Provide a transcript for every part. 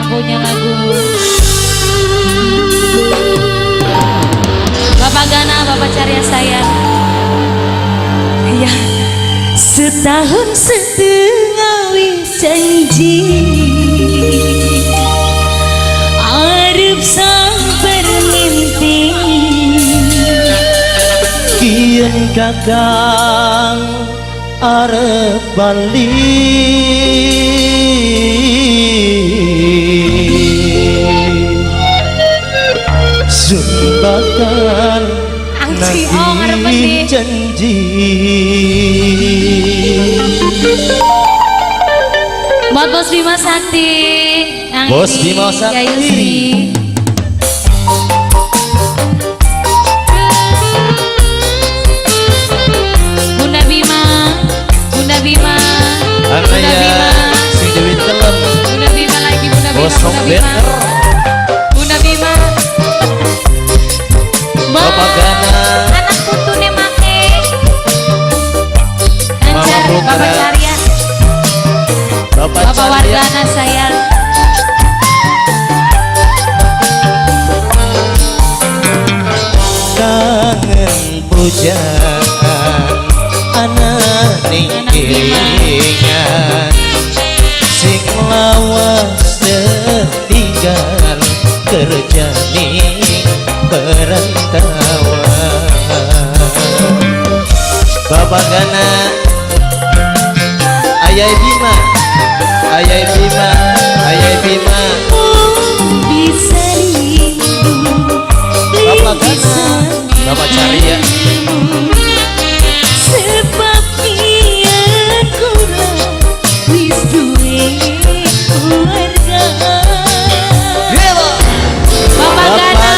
yang punya lagu. Bapak Gana, Bapak Carya saya. Iya. Setahun setengah wis janji, arep sabar mimpi. Kian kakang arep bali, sun bakal nagih janji. Buat Bos Bima Sakti, Bos Bima Sakti, Yayusri. Bunda Bima, Bunda Bima, Bunda Bima, sing Dewi Telem, Bunda Bima lagi, Bunda Bima, Bunda Bima, Bunda Bima, Bapak Gana, anak putune make, Anjar, Bapak Carya, Bapak Wargana sayang. Kangen pujaan anak ninggiringan, sing lawas tertinggal kerja ning perantauan. Bapak Gana, Ayah Bima, Ayah Bima, Ayah Bima, bisa rindu, Bapak Gana, Bapak Carya. Sebab kian kula wis duwe keluarga. Bapak Gana,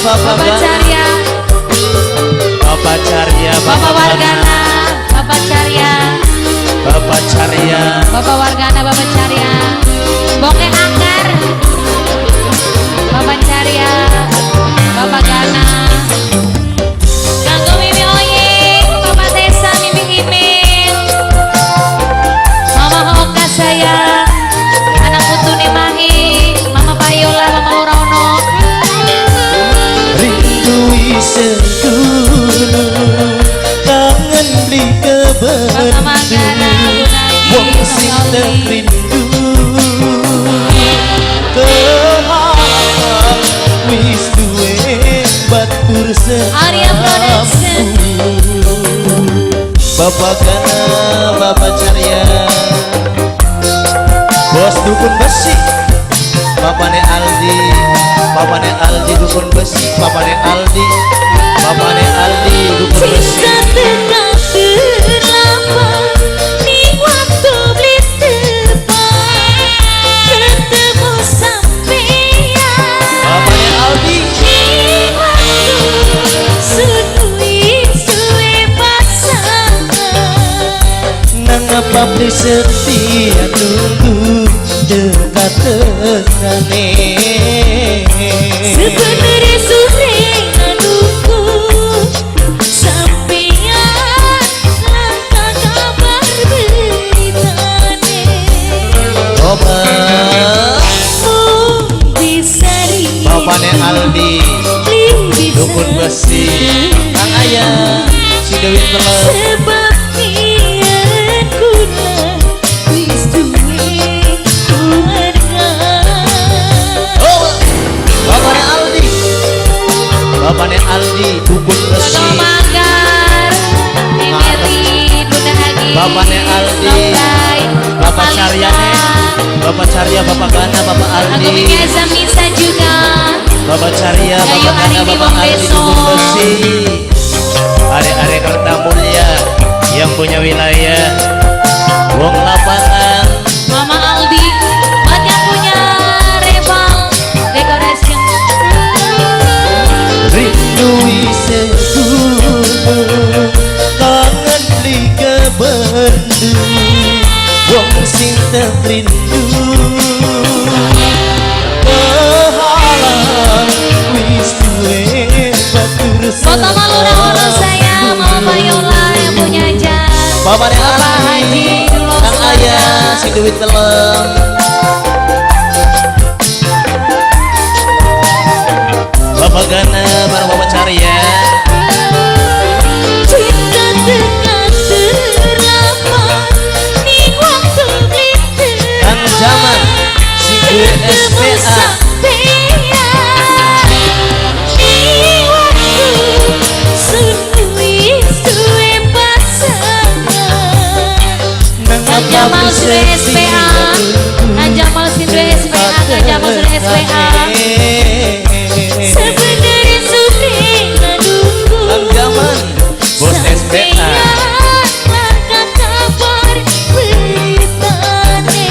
Bapak Carya, Bapak Carya, Bapak Wargana, Bapak Carya, Bapak Carya, Bapak Wargana, Bapak Carya, Bokeh Anggar, Bapak Carya, Bapak Gana, Kanggo Mimi Oyeng, Bapak Tessa, Mimi Imel, Mama Oka saya, anak putune Mahi, Mama Payola, Mama Orono. Rindu isengkulu, kangen beli Bapak Manggana, wong sing rindu kehalang wis duwe batur Arya Production. Bapak Gana, Bapak Carya, Bos dukun besi, Bapane Aldi, Bapane Aldi dukun besi, Bapane Aldi, Bapane Aldi dukun besi. Cinta terlama ning waktu beli tepat, ketemu sampean. Bapane Aldi, ning waktu suwi suwe pasangan. Nang apa beli setia tunggu dekat tekane. Sebenarnya sore nunggu sampean langka kabar beritane. Coba Mung bisa rindu, Bapane Aldi dukun besi, Kang Ayah si Dewi Telem. Sebab niat kula wis duwe keluarga. Oh, Bapane Aldi, Bapane Aldi dukun besi. Toto Manggar, Mimiri, Bunda Hagi, Bapane Aldi, Bapak Caryane, Bapak Carya, Bapak Gana, Bapak Aku Aldi, Mimi Azamisa juga. Bapak Carya, Yayu Bapak Gana, Arini Bapak Wong Aldi Beso. dukun besi. Are-are Kerta Mulia yang punya wilayah Wong Lapangan. Mama Aldi, buat yang punya Reval Decoration. Rindu isengku, kangen beli kebendu, wong sing rindu kehalang wis duwe batur. Foto Malura Ono saya, Mama Payola yang punya jas. Bapak Bapak Haji Kang Ayah sing duit teleng. Jamal sudah SPA. Kang Jamal sudah SPA, Kang Jamal sudah SPA. Sebenarnya sudah nunggu. Kang Jamal bos SPA. Sampeyan langka kabar beritane.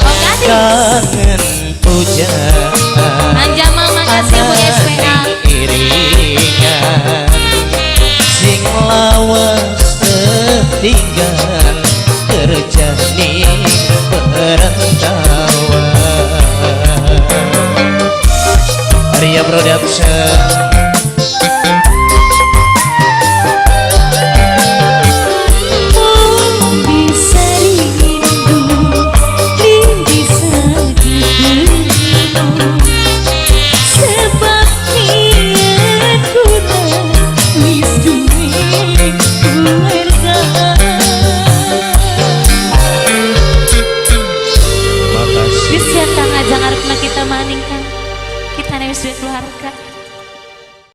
Oh, Gadis. Kangen pujaan. Kang Jamal, makasih Bu SPA. Iringan sing lawas ketinggal kerja ning perantauan. Arya Production.